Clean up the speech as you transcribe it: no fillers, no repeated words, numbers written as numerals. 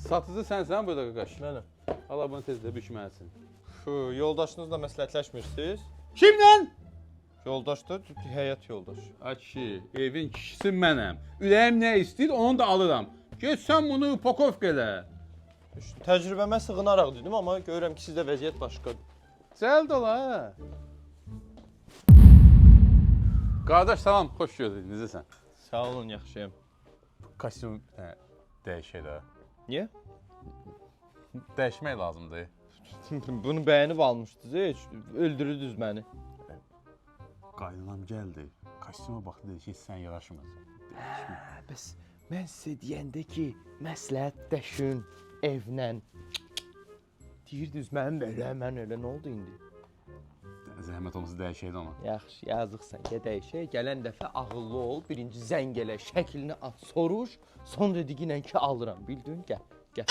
Satıcı sənsən burada qaqaş. Mənəm. Allah bunu tez də bükməlisin. Şu yoldaşınızla məsləhətləşmirsiniz? Kimlə? Yoldaş da həyat yoldaşı. Ay kişi, evin kişisi mənəm. Ürəyim nə istəyir, onu da alıram. Get sən bunu upakovka elə. Təcrübəmə sığınaraq dedim, amma görürəm ki, sizdə vəziyyət başqadır. Cəld ol ha. Qardaş salam, xoş gördük. Necəsən? Sağ olun, yaxşıyam. Kostyum dəyişək də. Niyə? Dəyişmək lazımdır. Bunu bəyənib almışdınız, heç öldürürdünüz məni. Qaynanam gəldi. Kostyuma baxdı, dedi ki, sən yaraşmırsan. Dəyişmə. Bəs mən sizə deyəndə ki, məsləhətləşin evlə. Deyirdiniz mənim belə, mən elə nə oldu indi? Zəhmət olmasa dəyişək də onu. Yaxşı, yazıqsan, gəl dəyişək. Gələn dəfə ağıllı ol, birinci zəng elə, şəklini at, soruş, sonra dediyi ilə ki alıram, bildin? Gəl, gəl.